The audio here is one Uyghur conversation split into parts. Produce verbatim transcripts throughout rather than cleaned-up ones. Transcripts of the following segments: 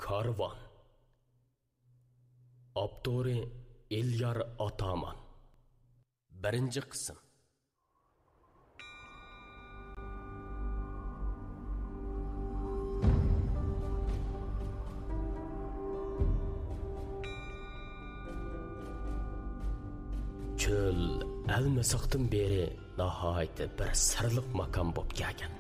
كارۋان. ئاپتورى: ئېليار ئاتامان. بىرىنچى قىسىم. چۆل ئەلمىساقتىن بېرى ناھايىتى بىر سىرلىق ماكان بولۇپ كەلگەن.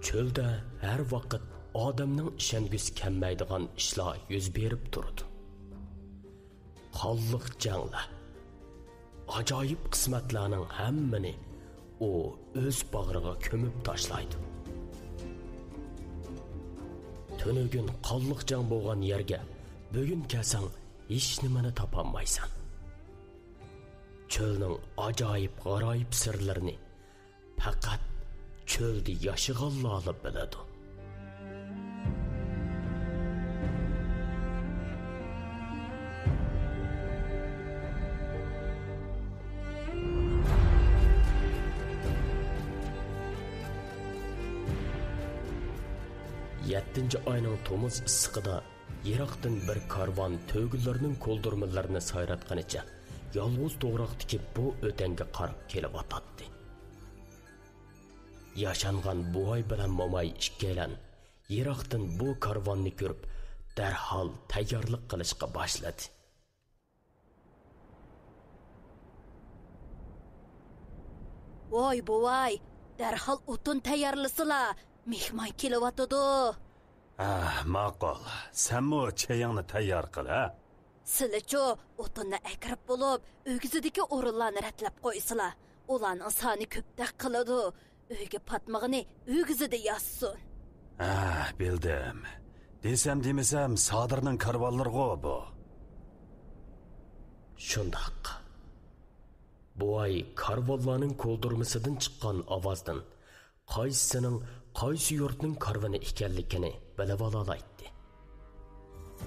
چۆلدە ھەر ۋاقىت ئادەمنىڭ ئىشەنگۈسى كەلمەيدىغان ئىشلار يۈز بېرىپ تۇرىدۇ. قانلىق جەڭلەر، ئاجايىپ قىسمەتلەرنىڭ ھەممىنى ئۇ ئۆز باغرىغا كۆمۈپ تاشلايدۇ. تۈنۈگۈن قانلىق جەڭ بولغان يەرگە بۈگۈن كەلسەڭ، ھېچنېمىنى تاپالمايسەن. چۆلنىڭ ئاجايىپ غارايىپ سىرلىرىنى پەقەت چۆلدە ياشىغانلارلا بىلىدۇ. يەتتىنچى ئاينىڭ تومۇز ئىسسىقىدا يىراقتىن بىر كارۋان تۆگىلەرنىڭ كولدۇرمىلىرىنى سايراتقىنىچە يالغۇز توغراقتىكى بۇ ئۆتەڭگە قاراپ كېلىۋاتاتتى. ياشانغان بوۋاي بىلەن موماي ئىككىيلەن يىراقتىن بۇ كارۋاننى كۆرۈپ، دەرھال تەييارلىق قىلىشقا باشلىدى. ۋاي بوۋاي، دەرھال ئوتۇن تەييارلىسىلا، مېھمان كېلىۋاتىدۇ. ھە، ماقۇل. سەنمۇ چېيىڭنى تەييار قىل، ھە؟ سىلىچۇ، ئوتۇننى ئەكىرىپ بولۇپ، ئۆگزىدىكى ئورۇنلارنى رەتلەپ قويسىلا. ئۇلارنىڭ سانى كۆپتەك قىلىدۇ. ئۆيگە پاتمىغىنى ئۆگزىدە ياتسۇن. ھە، بىلدىم. دېسەم دېمىسەم، سادىرنىڭ كارۋانلىرىغۇ بۇ. شۇنداق. بوۋاي كارۋانلارنىڭ كولدۇرمىسىدىن چىققان ئاۋازدىن قايسىسىنىڭ قايسى يۇرتنىڭ كارۋىنى ئىكەنلىكىنى بىلىۋالالايتتى.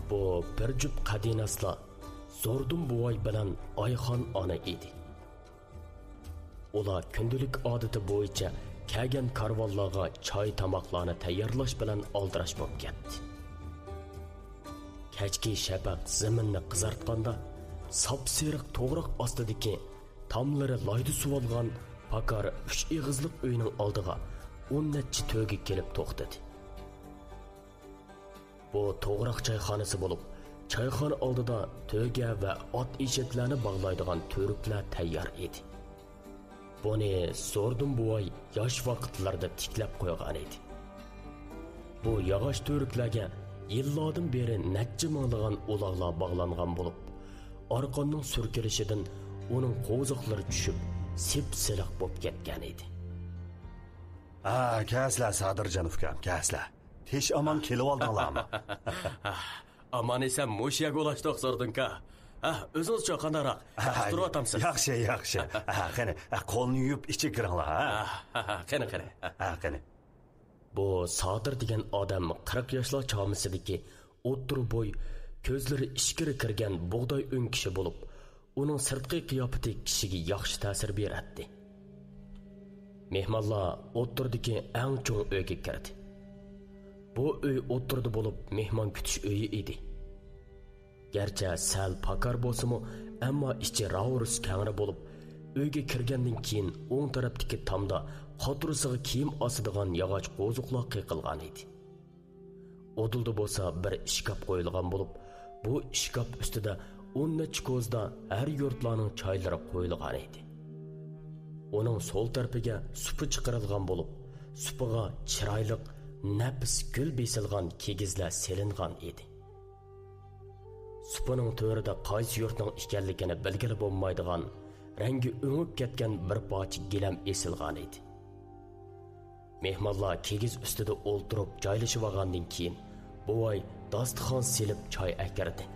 بۇ بىر جۈپ قەدىناسلار زوردۇن بوۋاي بىلەن ئايخان ئانا ئىدى. ئۇلار كۈندىلىك ئادىتى بويىچە كەلگەن كارۋانلارغا چاي-تاماقلارنى تەييارلاش بىلەن ئالدىراش بولۇپ كەتتى. كەچكى شەپەق زېمىننى قىزارتقاندا، ساپسېرىق توغراق ئاستىدىكى تاملىرى لايدا سۇۋالغان پاكار ئۈچ ئېغىزلىق ئۆينىڭ ئالدىغا ئون نەچچە تۆگە كېلىپ توختىدى. بۇ توغراق چايخانىسى بولۇپ، چايخانا ئالدىدا تۆگە ۋە ئات ئېشەكلەرنى باغلايدىغان تۈۋرۈكلەر تەييار ئىدى. بۇنى زوردۇن بوۋاي ياش ۋاقىتلىرىدا تىكلەپ قويغانىدى. بۇ ياغاچ تۈۋرۈكلەرگە يىللاردىن بېرى نەچچە مىڭلىغان ئۇلاغلار باغلانغان بولۇپ، ئارقاننىڭ سۈركىلىشىدىن ئۇنىڭ قوۋزۇقلىرى چۈشۈپ، سىپسېلىق بولۇپ كەتكەنىدى. ھا، كەلسىلە، سادىرجان ئۇكام، كەلسىلە. تىنچ ئامان كېلىۋالدىڭلارمۇ؟ ئامان ئېسەن مۇشۇ يەرگە ئۇلاشتۇق، زوردۇنكا. ھە، ئۆزىڭىزچۇ قانداقراق؟ ھە، ياخشى تۇرۇۋاتامسىز؟ ياخشى، ياخشى. ھە، قېنى، ھە، قولنى يۇيۇپ ئىچىگە كىرىڭلار، ھە؟ ھە، ھە، ھە، قېنى، قېنى. ھە، قېنى. بۇ سادىر دېگەن ئادەم قىرىق ياشلار چامىسىدىكى ئوتتۇرا بوي، كۆزلىرى ئىچكىرى كىرگەن بۇغداي ئۆڭ كىشى بولۇپ، ئۇنىڭ سىرتقى قىياپىتى كىشىگە ياخشى تەسىر بېرەتتى. مېھمانلار ئوتتۇرىدىكى ئەڭ چوڭ ئۆيگە كىردى. بۇ ئۆي ئوتتۇرىدا بولۇپ، مېھمان كۈتۈش ئۆيى ئىدى. گەرچە سەل پاكار بولسىمۇ، ئەمما ئىچى راۋۇرۇس كەڭرى بولۇپ، ئۆيگە كىرگەندىن كېيىن ئوڭ تەرەپتىكى تامدا قاتۇرىسىغا كىيىم ئاسىدىغان ياغاچ قوزۇقلار قېقىلغان ئىدى. ئۇدۇلدا بولسا بىر ئىشكاپ قويۇلغان بولۇپ، بۇ ئىشكاپ ئۈستىدە ئون نەچچە كوزىدا ھەر يۇرتلارنىڭ چايلىرى قويۇلغان ئىدى. ئۇنىڭ سول تەرىپىگە سۇپا چىقىرىلغان بولۇپ، سۇپىغا چىرايلىق، نەپىس گۈل بېسىلغان كىگىزلەر سېلىنغان ئىدى. سۇپىنىڭ تۆرىدە قايسى يۇرتنىڭ ئىكەنلىكىنى بىلگىلى بولمايدىغان، رەڭگى ئۆڭۈپ كەتكەن بىر پارچە گىلەم ئېسىلغان ئىدى. مېھمانلار كىگىز ئۈستىدە ئولتۇرۇپ جايلىشىۋالغاندىن كېيىن، بوۋاي داستىخان سېلىپ چاي ئەكىردى.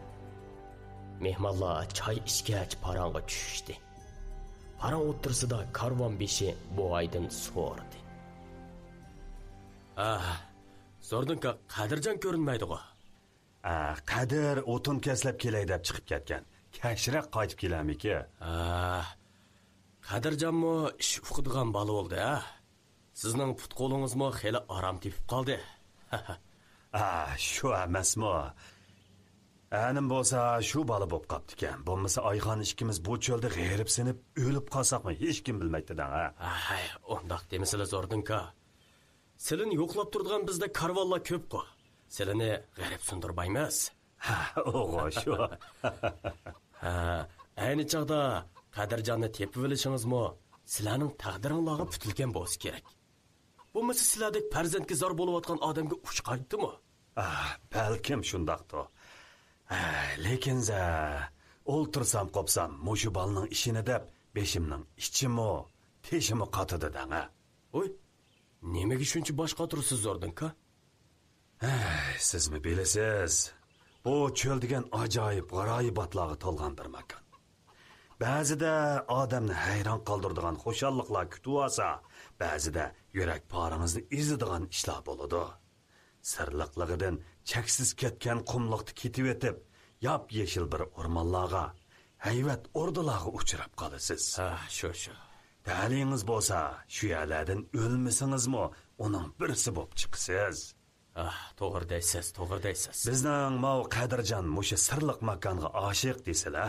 مېھمانلار چاي ئىچكەچ پاراڭغا چۈشۈشتى. پاراڭ ئوتتۇرىسىدا كارۋان بېشى بوۋايدىن سورىدى. ئاھ، زوردۇنكا قەدىرجان كۆرۈنمەيدىغۇ؟ ئا، قەدىر ئوتۇن كەسلەپ كېلەي دەپ چىقىپ كەتكەن. كەچرەك قايتىپ كېلەرمىكى؟ ئا، قەدىرجانمۇ ئىش ئۇقىدىغان بالا بولدى، ھە؟ سىزنىڭ پۇت-قولىڭىزمۇ خېلى ئارام تېپىپ قالدى. ئا، شۇ ئەمەسمۇ؟ ئەنىم بولسا شۇ بالا بوپ قاپتىكەن. بولمىسا ئايخان ئىككىمىز بۇ چۆلدە غېرىبسىنىپ ئۆلۈپ قالساقمۇ ھېچكىم بىلمەيتتى دەڭ، ھە؟ ئاي، ئۇنداق دېمىسىلە زوردۇنكا. سىلىنى يوقلاپ تۇرىدىغان بىزدەك كارۋانلار كۆپقۇ. سىلىنى غېرىبسىندۇرمايمىز. ھە، ئوغۇ شۇ. ھە، ئەينى چاغدا قەدىرجاننى تېپىۋېلىشىڭىزمۇ سىلەرنىڭ تەقدىرىڭلارغا پۈتۈلگەن بولسا كېرەك. بولمىسا سىلەردەك پەرزەنتكە زار بولۇۋاتقان ئادەمگە ئۇچ قايتتىمۇ؟ ئاھ، بەلكىم شۇنداقتۇ. ھە، لېكىن زە، ئولتۇرسام قوپسام مۇشۇ بالىنىڭ ئىشىنى دەپ بېشىمنىڭ ئىچىمۇ، تېشىمۇ قاتىدۇ دەڭە. ھوي، نېمىگە شۇنچە باش قاتۇرىسىز زوردۇنكا؟ ھەي، سىزمۇ بىلىسىز، بۇ چۆل دېگەن ئاجايىپ غارايىباتلارغا تولغان بىر ماكان. بەزىدە ئادەمنى ھەيران قالدۇرىدىغان خۇشاللىقلار كۈتۈۋالسا، بەزىدە يۈرەك پارىڭىزنى ئېزىدىغان ئىشلار بولىدۇ. سىرلىقلىقىدىن چەكسىز كەتكەن قۇملۇقتا كېتىۋېتىپ، ياپيېشىل بىر ئورمانلارغا، ھەيۋەت ئوردىلارغا ئۇچراپ قالىسىز. ھە، شۇ، شۇ. تەلىيىڭىز بولسا، شۇ يەرلەردىن ئۆلمىسىڭىزمۇ، ئۇنىڭ بىرسى بولۇپ چىقىسىز. ئاھ، توغرا دەيسىز، توغرا دەيسىز. بىزنىڭ ماۋۇ قەدىرجان مۇشۇ سىرلىق ماكانغا ئاشىق دېسىلە.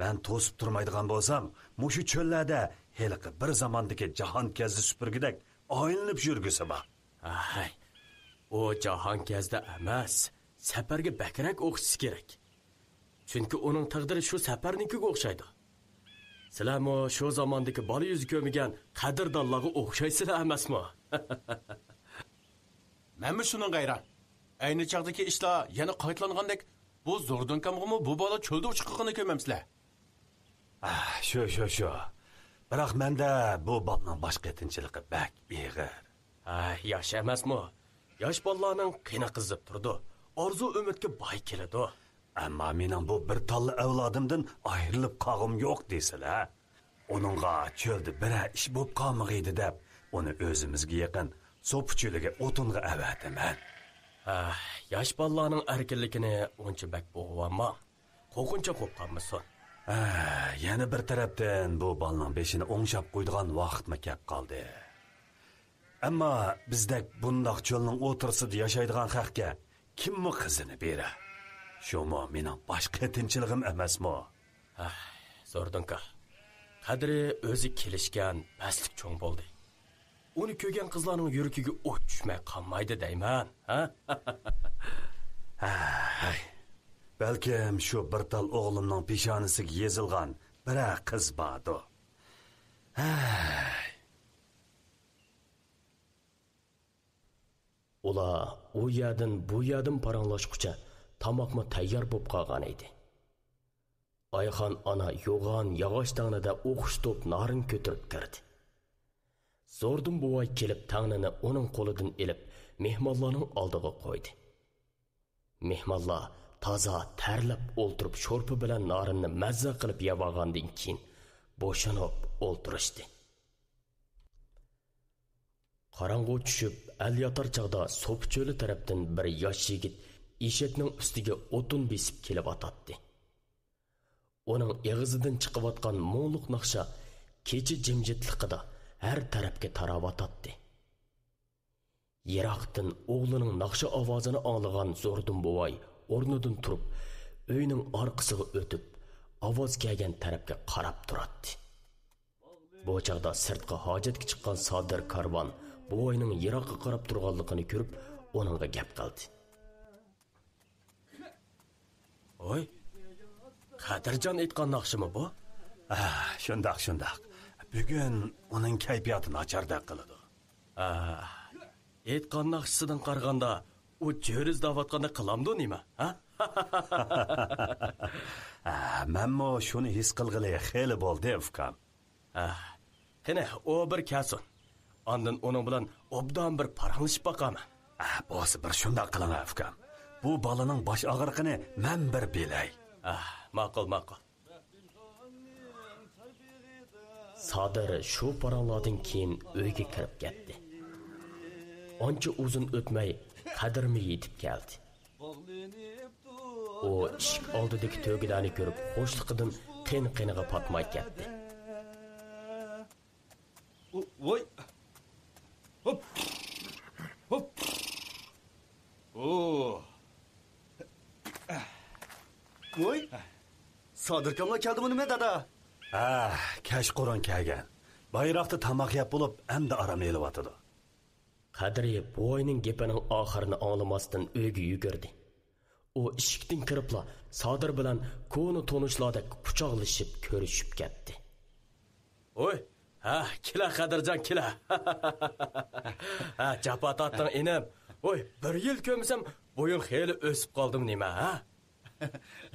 مەن توسۇپ تۇرمايدىغان بولسام، مۇشۇ چۆللەردە ھېلىقى بىر زاماندىكى جاھانكەزدى سۈپۈرگىدەك ئايلىنىپ يۈرگۈسى بار. ئاھاي، ئۇ جاھانكەزدى ئەمەس، سەپەرگە بەكرەك ئوخشىشى كېرەك. چۈنكى ئۇنىڭ تەقدىرى شۇ سەپەرنىڭكىگە ئوخشايدۇ. سىلەرمۇ شۇ زاماندىكى بالا يۈزى كۆرمىگەن قەدىردانلارغا ئوخشايسىلەر ئەمەسمۇ؟ مەنمۇ شۇنىڭغا ھەيران. ئەينى چاغدىكى ئىشلار يەنە قايتىلانغاندەك، بۇ زوردۇنكامغىمۇ بۇ بالا چۆلدە ئۇچۇپ قالغىنىنى كۆرمەمسىلەر؟ ئاھ، شۇ، شۇ، شۇ. بىراق مەندە بۇ بالىنىڭ باش قېتىنچىلىقى بەك ئېغىر. ئاھ، ياش ئەمەسمۇ؟ ياش بالىلارنىڭ قېنى قىزىپ تۇرىدۇ، ئارزۇ ئۈمىدكە باي كېلىدۇ. ئەمما مېنىڭ بۇ بىر تاللا ئەۋلادىمدىن ئايرىلىپ قالغۇم يوق دېسىلە. ئۇنىڭغا چۆلدە بىرەر ئىش بوپ قالمىغىيدى دەپ، ئۇنى ئۆزىمىزگە يېقىن سوپا چۆلىگە ئوتۇنغا ئەۋەتىمەن. ئاھ، ياش بالىلارنىڭ ئەركىنلىكىنى ئۇنچە بەك بوغۇۋالماڭ. قورقۇنچاق بولۇپ قالمىسۇن. ھە، يەنە بىر تەرەپتىن بۇ بالىنىڭ بېشىنى ئوڭشاپ قويىدىغان ۋاقىتمۇ كەپ قالدى. ئەمما بىزدەك بۇنداق چۆلنىڭ ئوتتۇرىسىدا ياشايدىغان خەقكە كىممۇ قىزىنى بېرە؟ شۇمۇ مېنىڭ باش قېتىنچىلىقىم ئەمەسمۇ؟ ھە، زوردۇنكا، قەدرى ئۆزى كېلىشكەن پەسلىك چوڭ بولدى. ئۇنى كۆرگەن قىزلارنىڭ يۈرىكىگە ئوت چۈشمەي قالمايدۇ دەيمەن، ھە؟ ھەي، بەلكىم شۇ بىر تال ئوغلۇمنىڭ پېشانىسىگە يېزىلغان بىرەر قىز باردۇ. ھەي. ئۇلار ئۇ يەردىن بۇ يەردىن پاراڭلاشقۇچە تاماقمۇ تەييار بولۇپ قالغان ئىدى. ئايخان ئانا يوغان ياغاچ تەڭنىدە ئوخشىتىپ نارىن كۆتۈرۈپ كىردى. زوردۇن بوۋاي كېلىپ تەڭنىنى ئۇنىڭ قولىدىن ئېلىپ، مېھمانلارنىڭ ئالدىغا قويدى. مېھمانلار تازا تەرلەپ ئولتۇرۇپ، شورپا بىلەن نارىننى مەززە قىلىپ يەۋالغاندىن كېيىن، بوشىنىپ ئولتۇرۇشتى. قاراڭغۇ چۈشۈپ، ئەل ياتار چاغدا سوپا چۆلى تەرەپتىن بىر ياش يىگىت ئېشەكنىڭ ئۈستىگە ئوتۇن بېسىپ كېلىۋاتاتتى. ئۇنىڭ ئېغىزىدىن چىقىۋاتقان مۇڭلۇق ناخشا كېچە جىمجىتلىقىدا ھەر تەرەپكە تاراۋاتاتتى. يىراقتىن ئوغلىنىڭ ناخشا ئاۋازىنى ئاڭلىغان زوردۇن بوۋاي ئورنىدىن تۇرۇپ، ئۆينىڭ ئارقىسىغا ئۆتۈپ، ئاۋاز كەلگەن تەرەپكە قاراپ تۇراتتى. بۇ چاغدا سىرتقا ھاجەتكە چىققان سادىر كارۋان بوۋاينىڭ يىراققا قاراپ تۇرغانلىقىنى كۆرۈپ، ئۇنىڭغا گەپ قىلدى. ۋوي، قەدىرجان ئېيتقان ناخشىمۇ بۇ؟ ئاھ، شۇنداق، شۇنداق. بۈگۈن ئۇنىڭ كەيپىياتى ناچاردەك قىلىدۇ. ئاھ، ئېيتقان ناخشىسىدىن قارىغاندا، ئۇ جۆرە ئىزدەۋاتقاندەك قىلامدۇ نېمە، ھە؟ ئاھ، مەنمۇ شۇنى ھېس قىلغىلى خېلى بولدى، ئۇكام. ئاھ، قېنى، ئۇ بىر كەلسۇن. ئاندىن ئۇنىڭ بىلەن ئوبدان بىر پاراڭلىشىپ باقامەن. ئاھ، بولسا بىر شۇنداق قىلىڭ، ئۇكام. بۇ بالىنىڭ باش ئاغرىقىنى مەن بىر بىلەي. ئاھ، ماقۇل، ماقۇل. سادىر شۇ پاراڭلاردىن كېيىن ئۆيگە كىرىپ كەتتى. ئانچە ئۇزۇن ئۆتمەي، قەدىرمۇ يېتىپ كەلدى. ئۇ ئىشىك ئالدىدىكى تۆگىلەرنى كۆرۈپ، خۇشلۇقىدىن قېنى-قېنىغا پاتماي كەتتى. ۋوي! ھوپ! ھوپ! ۋوي، سادىركاملا كەلدىمۇ نېمە، دادا؟ ھە، كەچقۇرۇن كەلگەن. بايراقتا تاماق يەپ بولۇپ، ئەمدى ئارام ئېلىۋاتىدۇ. قەدرى بوۋاينىڭ گېپىنىڭ ئاخىرىنى ئاڭلىماستىن ئۆيگە يۈگۈردى. ئۇ ئىشىكتىن كىرىپلا سادىر بىلەن كونا تونۇشلاردەك قۇچاقلىشىپ كۆرۈشۈپ كەتتى. ھوي، ھە، كېلە قەدىرجان، كېلە. ھە، جاپا تارتتىڭ ئىنىم. ھوي، بىر يىل كۆرمىسەم، بويۇڭ خېلى ئۆسۈپ قالدىمۇ نېمە، ھە؟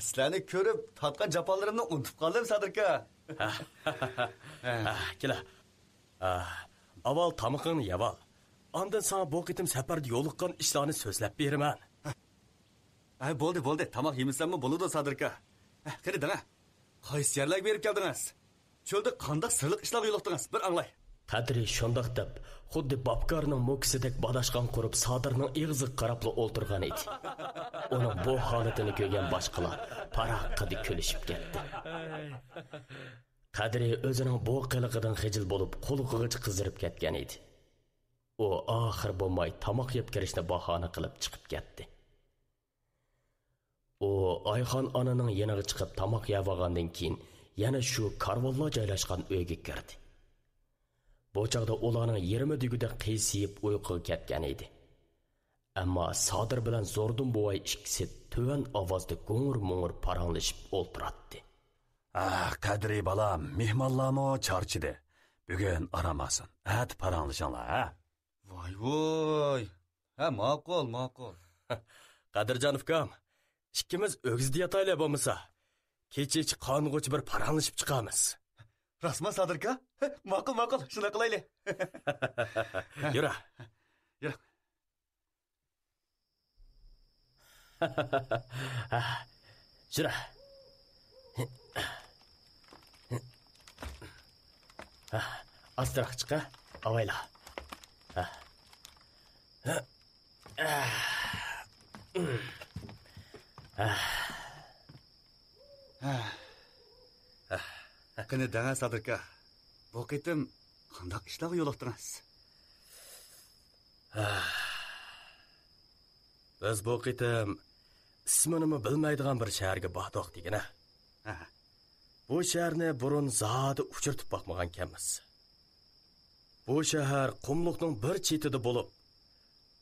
سىلەرنى كۆرۈپ، تارتقان جاپالىرىمنى ئۇنتۇپ قالدىم، سادىركا. ھە، كېلە. ھە، ئاۋۋال تامىقىڭنى يەۋال. ئاندىن ساڭا بۇ قېتىم سەپەردە يولۇققان ئىشلارنى سۆزلەپ بېرىمەن. ھە، بولدى، بولدى. تاماق يېمىسەممۇ بولىدۇ، سادىركا. ھە، قېنى دەڭە. قايسى يەرلەرگە بېرىپ كەلدىڭىز؟ چۆلدە قانداق سىرلىق ئىشلارغا يولۇقتىڭىز؟ بىر ئاڭلاي. قەدرى شۇنداق دەپ، خۇددى باپكارنىڭ موكىسىدەك باداشقان قۇرۇپ، سادىرنىڭ ئېغىزىغا قاراپلا ئولتۇرغان ئىدى. ئۇنىڭ بۇ ھالىتىنى كۆرگەن باشقىلار پاراققىدە كۈلۈشۈپ كەتتى. قەدرى ئۆزىنىڭ بۇ قىلىقىدىن خىجىل بولۇپ، قۇلىقىغىچە قىزىرىپ كەتكەن ئىدى. ئۇ ئاخىر بولماي تاماق يەپ كىرىشنى باھانە قىلىپ چىقىپ كەتتى. ئۇ ئايخان ئانىنىڭ يېنىغا چىقىپ تاماق يەۋالغاندىن كېيىن، يەنە شۇ كارۋانلار جايلاشقان ئۆيگە كىردى. بۇ چاغدا ئۇلارنىڭ يېرىمى دېگۈدەك قىيسىيىپ ئۇيقۇغا كەتكەن ئىدى. ئەمما سادىر بىلەن زوردۇن بوۋاي ئىككىسى تۆۋەن ئاۋازدا گۇڭۇر-مۇڭۇر پاراڭلىشىپ ئولتۇراتتى. ئاھ، قەدرى بالام، مېھمانلارمۇ چارچىدى. بۈگۈن ئارام ئالسۇن، ئەتە پاراڭلىشىڭلار، ھە؟ ۋاي، ۋاي. ھە، ماقۇل، ماقۇل. قەدىرجان ئۇكام، ئىككىمىز ئۆگزىدە ياتايلى بولمىسا. كېچىچە قانغۇچە بىر پاراڭلىشىپ چىقارمىز. راستمۇ، سادىركا؟ ماقۇل، ماقۇل، شۇنداق قىلايلى. يۈرە. يۈرە. يۈرە. ئاستىراق چىق، ئاۋايلا. قېنى دەڭە، سادىركا، بۇ قېتىم قانداق ئىشلارغا يولۇقتىڭىز؟ بىز بۇ قېتىم ئىسمىنىمۇ بىلمەيدىغان بىر شەھەرگە باردۇق دېگىنە. بۇ شەھەرنى بۇرۇن زادى ئۇچرىتىپ باقمىغانكەنمىز. بۇ شەھەر قۇملۇقنىڭ بىر چېتىدە بولۇپ،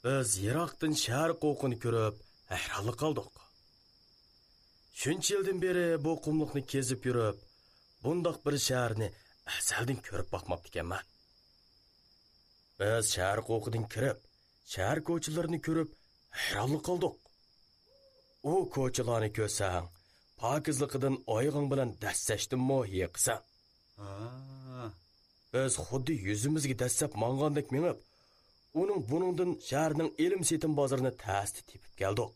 بىز يىراقتىن شەھەر قوۋۇقىنى كۆرۈپ ھەيرانلا قالدۇق. شۇنچە يىلدىن بېرى بۇ قۇملۇقنى كېزىپ يۈرۈپ، بۇنداق بىر شەھەرنى ئەزەلدىن كۆرۈپ باقماپتىكەنمەن. بىز شەھەر قوۋۇقىدىن كىرىپ، شەھەر كوچىلىرىنى كۆرۈپ ھەيرانلا قالدۇق. ئۇ كوچىلارنى كۆرسەڭ، پاكىزلىقىدىن ئايىغىڭ بىلەن دەسسەشتىنمۇ ھېيىقىسەن. ھا. بىز خۇددى يۈزىمىزگە دەسسەپ ماڭغاندەك مېڭىپ، ئۇنىڭ بۇنىڭدىن شەھەرنىڭ ئېلىم-سېتىم بازىرىنى تەستە تېپىپ كەلدۇق.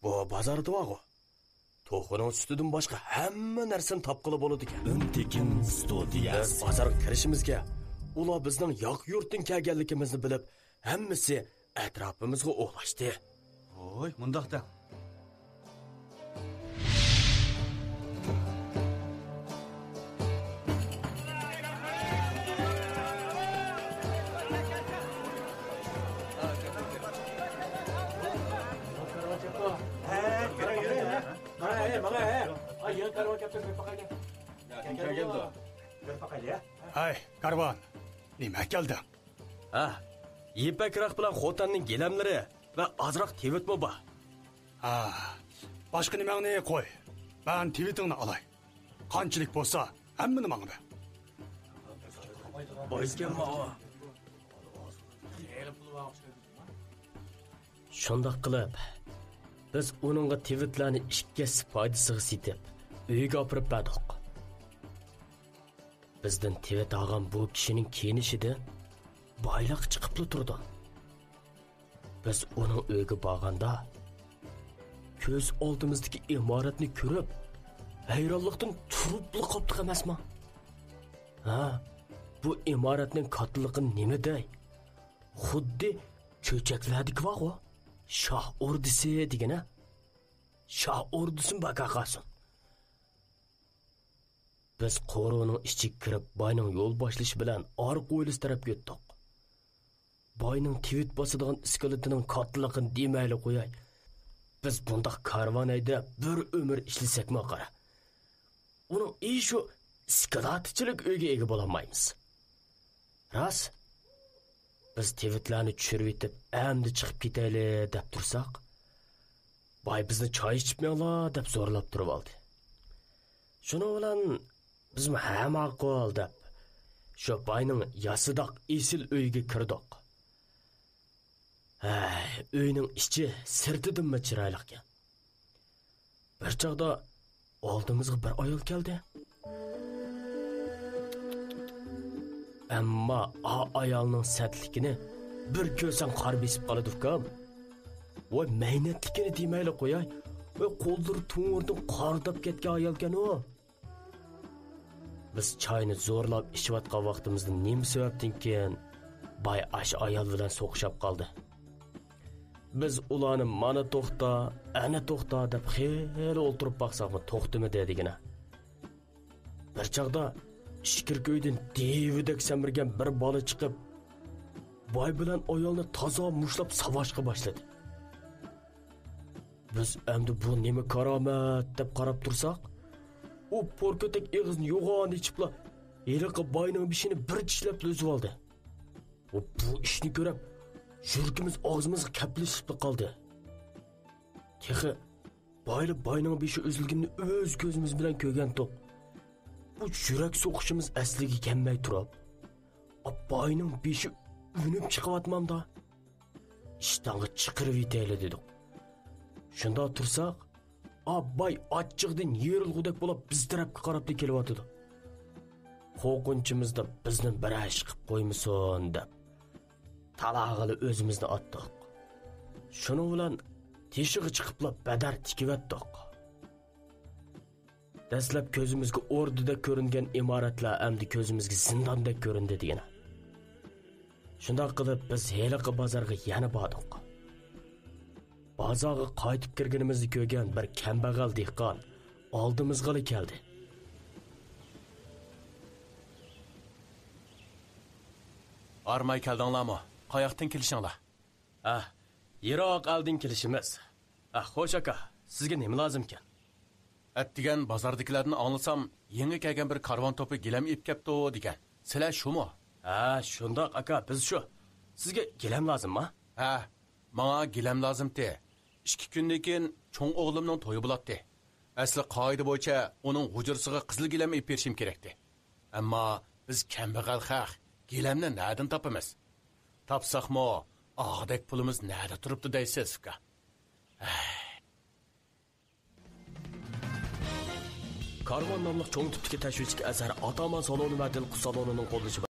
بۇ بازاردا بارغۇ، توخۇنىڭ سۈتىدىن باشقا ھەممە نەرسىنى تاپقىلى بولىدىكەن. ئۈنتېكىن ستۇدىيەسى. بىز بازارغا كىرىشىمىزگە، ئۇلار بىزنىڭ ياق يۇرتتىن كەلگەنلىكىمىزنى بىلىپ، ھەممىسى ئەتراپىمىزغا ئولاشتى. ۋوي، مۇنداق دەڭ. ھەي، كارۋان، نېمە كەلدىڭ؟ ھە، يىپەك راق بىلەن خوتەننىڭ گىلەملىرى ۋە ئازراق تىۋىتمۇ بار. ھە، باشقا نېمەڭنى قوي، مەن تىۋىتىڭنى ئالاي. قانچىلىك بولسا، ھەممىنى ماڭا بەر. بايكەن ماۋۇ. شۇنداق قىلىپ، بىز ئۇنىڭغا تىۋىتلارنى ئىككى ھەسسە پايدىسىغا سېتىپ، ئۆيىگە ئاپىرىپ بەردۇق. بىزدىن تىۋىت ئالغان بۇ كىشىنىڭ كىيىنىشىدىن بايلىق چىقىپلا تۇرىدۇ. بىز ئۇنىڭ ئۆيىگە بارغاندا، كۆز ئالدىمىزدىكى ئىمارەتنى كۆرۈپ، ھەيرانلىقتىن تۇرۇپلا قاپتۇق ئەمەسما؟ ھە، بۇ ئىمارەتنىڭ كاتتىلىقى نېمە دەي؟ خۇددى چۆچەكلەردىكى بارغۇ، شاھ ئوردىسى دېگىنە. شاھ ئوردىسىمۇ باركەن قالسۇن. بىز قورۇنىڭ ئىچىگە كىرىپ، باينىڭ يول باشلىشى بىلەن ئارقا ھويلىسى تەرەپكە ئۆتتۇق. باينىڭ تىۋىت باسىدىغان ئىسكىلىتىنىڭ كاتتىلىقىنى دېمەيلى قوياي. بىز بۇنداق كارۋان ھەيدەپ بىر ئۆمۈر ئىشلىسەكمۇ قارا. ئۇنىڭ ئېشى شۇ ئىسكىلاتچىلىك ئۆيگە ئىگە بولالمايمىز. راست، بىز تىۋىتلارنى چۈشۈرۈۋېتىپ، ئەمدى چىقىپ كېتەيلى دەپ تۇرساق، باي بىزنى چاي ئىچىپ مېڭىڭلار دەپ زورلاپ تۇرۇۋالدى. شۇنىڭ بىلەن بىزمۇ ھە ماقۇل دەپ، شۇ باينىڭ ياسىداق ئېسىل ئۆيىگە كىردۇق. ھەي، ئۆينىڭ ئىچى سىرتىدىنمۇ چىرايلىقكەن. بىر چاغدا ئالدىمىزغا بىر ئايال كەلدى. ئەمما ئا ئايالنىڭ سەتلىكىنى بىر كۆرسەڭ قارا بېسىپ قالىدۇ، ئۇكام. ۋاي، مەينەتلىكىنى دېمەيلى قوياي. ۋاي، قوللىرى تومۇردىن قارىداپ كەتكەن ئايالكەن ئۇ. بىز چاينى زورلاپ ئىچىۋاتقان ۋاقتىمىزدا نېمە سەۋەبتىنكىن باي ئاشۇ ئايال بىلەن سوقۇشۇپ قالدى. بىز ئۇلارنى مانا توختا، ئەنە توختا دەپ خېلى ئولتۇرۇپ باقساقمۇ توختىمىدى دېگىنە. بىر چاغدا ئىچكىرىكى ئۆيدىن دېۋىدەك سەمرىگەن بىر بالا چىقىپ، باي بىلەن ئايالنى تازا مۇشتلاپ ساۋاشقا باشلىدى. بىز ئەمدى بۇ نېمە كارامەت دەپ قاراپ تۇرساق، ئۇ پوركۆتەك ئېغىزىنى يوغان ئېچىپلا، ھېلىقى باينىڭ بېشىنى بىر چىشلەپلا ئۈزۈۋالدى. ئۇ بۇ ئىشنى كۆرۈپ، يۈرىكىمىز ئاغزىمىزغا كەپلىشىپلا قالدى. تېخى بايلا باينىڭ بېشى ئۈزۈلگىنىنى ئۆز كۆزىمىز بىلەن كۆرگەنتۇق. بۇ يۈرەك سوقۇشىمىز ئەسلىگە كەلمەي تۇرۇپ، باينىڭ بېشى ئۈنۈپ چىقىۋاتمامدا؟ ئىشتانغا چىقىرىۋېتەيلى دېدۇق. شۇنداق تۇرساق، ئا باي ئاچچىقىدىن يېرىلغۇدەك بولۇپ بىز تەرەپكە قاراپلا كېلىۋاتىدۇ. قورقۇنچىمىزدا بىزنى بىرەر ئىش قىپ قويمىسۇن دەپ، تالاغىلا ئۆزىمىزنى ئاتتۇق. شۇنىڭ بىلەن تېشىغا چىقىپلا بەدەر تىكىۋەتتۇق. دەسلەپ كۆزىمىزگە ئوردىدەك كۆرۈنگەن ئىمارەتلەر ئەمدى كۆزىمىزگە زىنداندەك كۆرۈندى دېگىنە. شۇنداق قىلىپ بىز ھېلىقى بازارغا يەنە باردۇق. بازارغا قايتىپ كىرگىنىمىزنى كۆرگەن بىر كەمبەغەل دېھقان ئالدىمىزغىلا كەلدى. ھارماي كەلدىڭلارمۇ؟ قاياقتىن كېلىشىڭلار؟ ھە، يىراق ئەلدىن كېلىشىمىز. ھە، خوش ئاكا، سىزگە نېمە لازىمكەن؟ ئەتىگەن بازاردىكىلەردىن ئاڭلىسام، يېڭى كەلگەن بىر كارۋان توپى گىلەم ئېلىپ كەپتۇ دېگەن. سىلەر شۇمۇ؟ ھە، شۇنداق ئاكا، بىز شۇ. سىزگە گىلەم لازىمما؟ ھە، ماڭا گىلەم لازىمتى. ئىككى كۈندىن كېيىن چوڭ ئوغلۇمنىڭ تويى بولاتتى. ئەسلى قائىدە بويىچە ئۇنىڭ ھۇجرىسىغا قىزىل گىلەم ئېلىپ بېرىشىم كېرەكتى. ئەمما بىز كەمبەغەل خەق، گىلەمنى نەدىن تاپىمىز؟ تاپساقمۇ، ئاغدەك پۇلىمىز نەدە تۇرۇپتۇ دەيسىز، ئۇكا؟ كارۋان ناملىق چوڭ تىپتىكى تەشۋىشلىك ئەسەر ئاتامان سالونى ۋە دىلقۇت سالونىنىڭ قوللىشى